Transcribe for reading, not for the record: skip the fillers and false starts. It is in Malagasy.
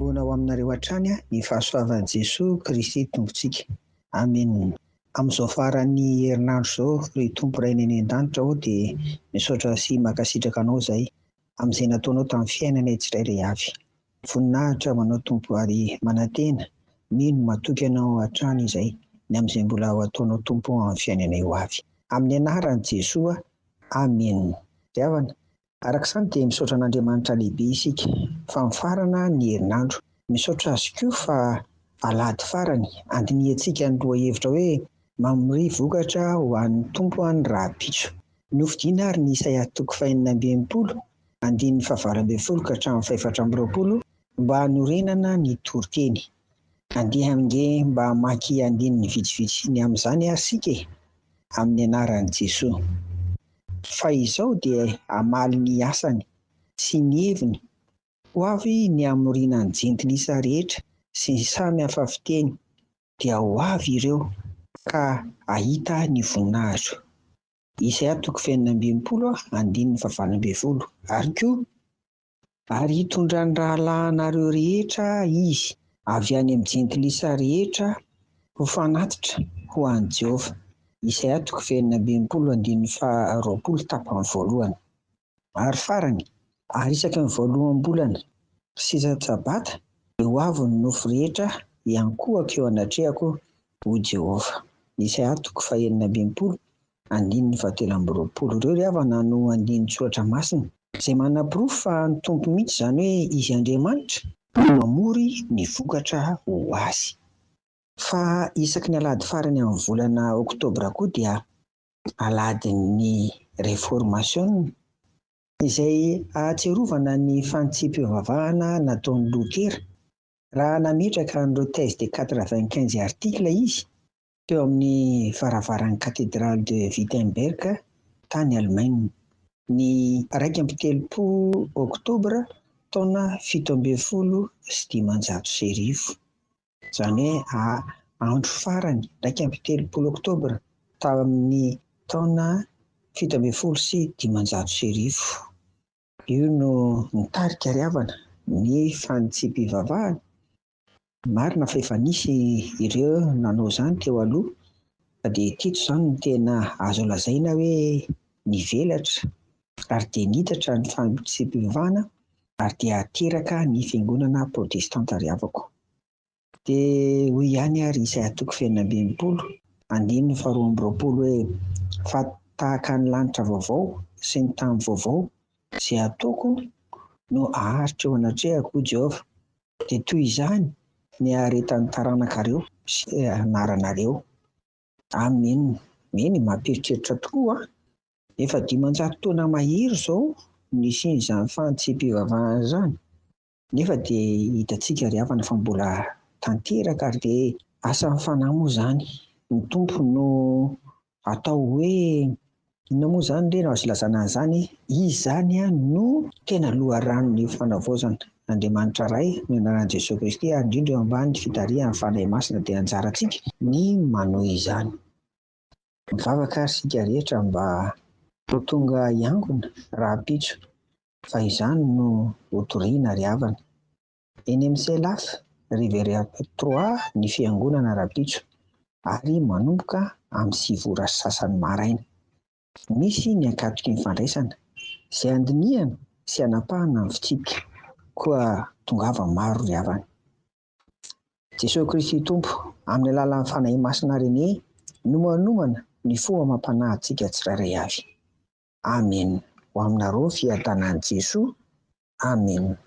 Miombona ho aminareo hatrany ny fahasoavan'i Jesoa Kristy Tompontsika. Amena. Amin'izao faran'ny herinandro izao, ry Tompo Rainay any an-danitra ô, dia misaotra sy mankasitraka Anao izahay amin'izay nataonao tamin'ny fiainanay tsirairay avy. Voninahitra ho Anao Tompo ary manantena, mino, matoky Anao hatrany izahay ny amin'izay mbola ho ataonao Tompo amin'ny fiainanay ho avy. Amin'ny anaran'i Jesoa. Amena. Ry havana, Araka izany dia misaotra an'Andriamanitra lehibe isika fa mifarana ny herinandro. Misaotra Azy koa fa alahady farany handinihantsika ny lohahevitra hoe Mamoria vokatra ho an'ny Tompo any rahampitso. Nofidiana ary ny Isaia toko fahenina amby enimpolo, andininy fahavalo ambin'ny folo ka hatramin'ny fahefatra amby roapolo mba hanorenana ny toriteny. Andeha ange mba hamaky andininy vitsivitsy ny amin'izany ary isika e! Amin'ny anaran'i Jesoa. Fa izao dia hamaly ny asany sy ny heviny ho avy ny hamoriana ny jentilisa rehetra sy ny samy hafa fiteny, dia ho avy ireo ka hahita ny voninahitro. Isaia toko fahenina amby enimpolo andininy fahavalo ambin'ny folo. Ary koa, Ary hitondra ny rahalahinareo rehetra izy avy any amin'ny jentilisa rehetra ho fanatitra ho an'i Jehovah. Isaia toko fahenina amby enimpolo andininy faharoapolo tapany voalohany. Ary farany, ary isaky ny voaloham-bolana sy isan-tsabata dia ho avy ny nofo rehetra hiankohoka eo anatrehako, hoy Jehovah. Isaia toko fahenina amby enimpolo andininy fahatelo amby roapolo. Ireo ry havana no andinin-tsoratra masina izay manaporofo fa ny Tompo mihitsy, izany hoe Izy Andriamanitra, no mamory ny vokatra ho Azy. Fa isaky ny alahady farany amin'ny volana oktobra koa dia alahadin'ny Reformasiona, izay ahatsiarovana ny fanitsiam-pivavahana nataon'i Lotera raha nametraka an'ireo Thèses des quatre-vingt-quinze articles izy teo amin'ny varavaran'ny Cathédrale de Wittenberg tany Alemaina, ny 31 oktobra taona 1517. Izany hoe andro farany, 31 oktobra tamin'ny taona 1517. Io no nitarika ry havana ny fanitsiam-pivavahana. Marina fa efa nisy ireo nanao izany teo aloha, fa dia teto izany no tena azo lazaina hoe nivelatra ary dia nitatra ny fanitsiam-pivavahana ary dia teraka ny fiangonana protestanta ry havako. Dia hoy ihany ary Isaia toko fahenina amby enimpolo, andininy faharoa amby roapolo hoe, Fa tahaka ny lanitra vaovao sy ny tany vaovao izay ataoko no haharitra eo anatrehako, hoy Jehovah, dia toy izany ny haharetan'ny taranakareo sy anaranareo. Amena. Eny, mampieritreritra tokoa an! Efa 500 taona mahery izao no nisian'izany fanitsiam-pivavahana izany. Nefa dia hitantsika ry havana fa mbola tanteraka ary dia asan'ny fanahy moa izany. Ny Tompo no atao hoe inona moa izany re no azo ilazana an'izany? Izy izany no tena loharanon'ny fanavaozana. Andriamanitra Ray no anaran'i Jesoa Kristy ary indrindra eo ambany fitarihan'ny Fanahy Masina dia anjarantsika ny manohy izany. Mivavaka ary isika rehetra mba ho tonga hiangona rahampitso fa izany no hotorina ry havana. Eny amin'ny Celaf, Riviera trois ny fiangonana rahampitso ary manomboka amin'ny sivy ora sy sasany maraina. Misy ny ankatoky ny fandraisana izay handinihana sy hanapahana ny fitsipika, koa tongava maro ry havana. Jesoa Kristy Tompo, amin'ny alalan'ny Fanahy Masina Rene no manomana ny fo amam-panahintsika tsirairay avy. Amen. Ho aminareo fiadanan'i Jesoa. Amen.